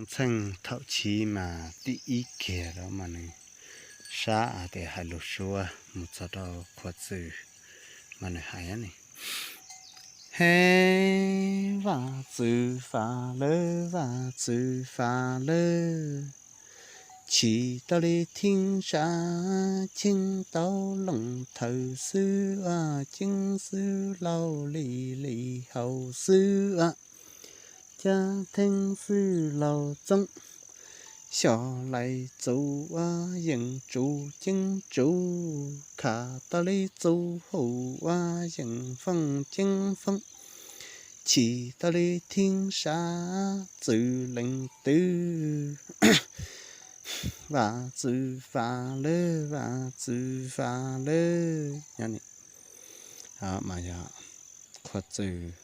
Txheej thaum chiv mas tib ib kiag lawm mas nws sab hais tias hais lus suab mus txog rau Qhua Txwm mas nws hais ne: He Vaj Txwv Fam lawv, Vaj Txwv Fam lawv, chim tau li theeb sab, cheeb tau loos thawm xwb, ceeb xwb laus li li haus xwb, caj theeb xwb laus txoob, xyov lais txuv ua yeem tsuv ceeb tsuv, kham tau li txuv hum ua yeem fooj ceeb fooj, chim tau li theeb sab, txwv lees twg, Vaj Txwv Fam lawv, Vaj Txwv Fam lawv. Nyob ni, mas yog Qhua Txwm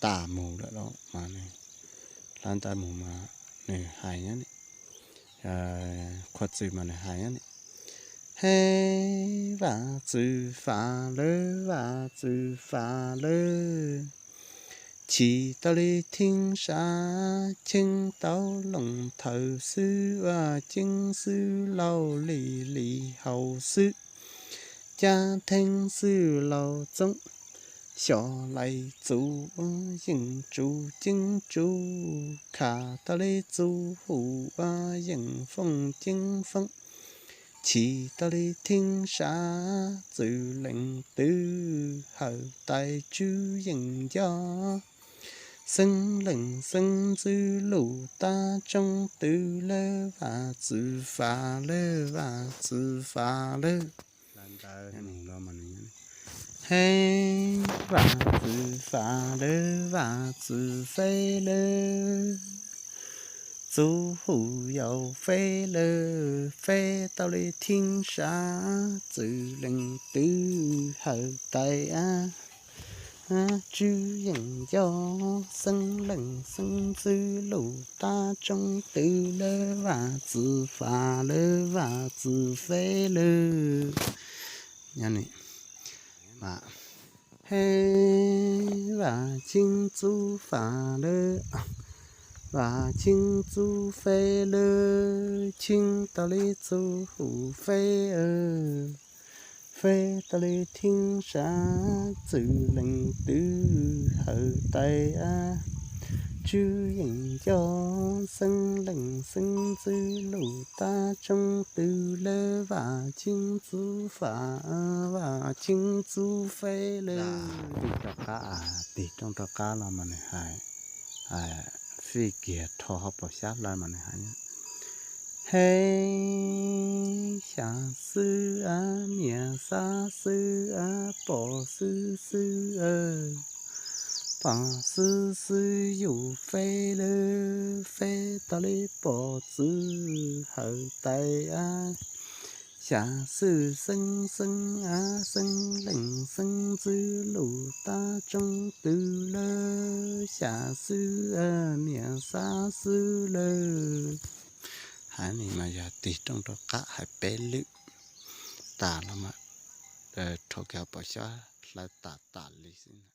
tas mus lawm los mas nws hlawv ntawv mus mas nws hais nyob ni, Qhua Txwm mas nws hais nyob ni: He Vaj Txwv Fam lawv, Vaj Txwv Fam lawv, chim tau li theeb sab, cheeb tau loos thawm xwb, ua ceeb xwb laus li li haus xwb, caj theeb xwb laus txoob, xyov lais txuv ua yeem tsuv ceeb tsuv, kham tau li txuv hum ua yeem fooj ceeb fooj, chim tau li theeb sab, txwv lees twg, hawm tais tswb yeem nco, xeeb lees xeeb ntxwv lus tab tsoob twg lawm, Vaj Txwv Fam lawv, Vaj Txwv Fam lawv. He Vaj Txwv Fam lawv, Vaj Txwv Fam lawv, txuv hum yaus feb lawm, feb tau li theeb sab, txwv lees twg, hawm tais tswb yeem nco, xeeb lees xeeb ntxwv lus tab tsoob twg lawm, Vaj Txwv Fam lawv, Vaj Txwv Feb lawm. Nyob ni, he Vaj Cheeb Txub Fam lawv, Vaj Cheeb Txub Feb lawv, cheeb tau li txuv hum feb, feb tau li theeb sab, txwv lees twg, hawm tais tswb yeem nco, xeeb lees xeeb ntxwv lus tab tsoob twg lawm, Vaj Cheeb Txub Fam, Vaj Cheeb Txub Feb lawm. Tig rov qab, tig rooj rov qab los mas nws hais, fij kiag rho hauv paus xyab hlawv mas nws hais, he xya xwb, niam xab xwb, pom xwb xwb, pom xwb xwb yus feb lawm, feb tau li pom txwv, hawm tais xya xwb, xeeb xeeb, xeeb lees xeeb ntxwv lus tab tsoob twg lawm, xya xwb, niam xab xwb lawm. Hais ni mas yog tig rooj rov qab hais peb lwm tas los mas rho kiag hauv paus xyab hlawv tas tas li xwb.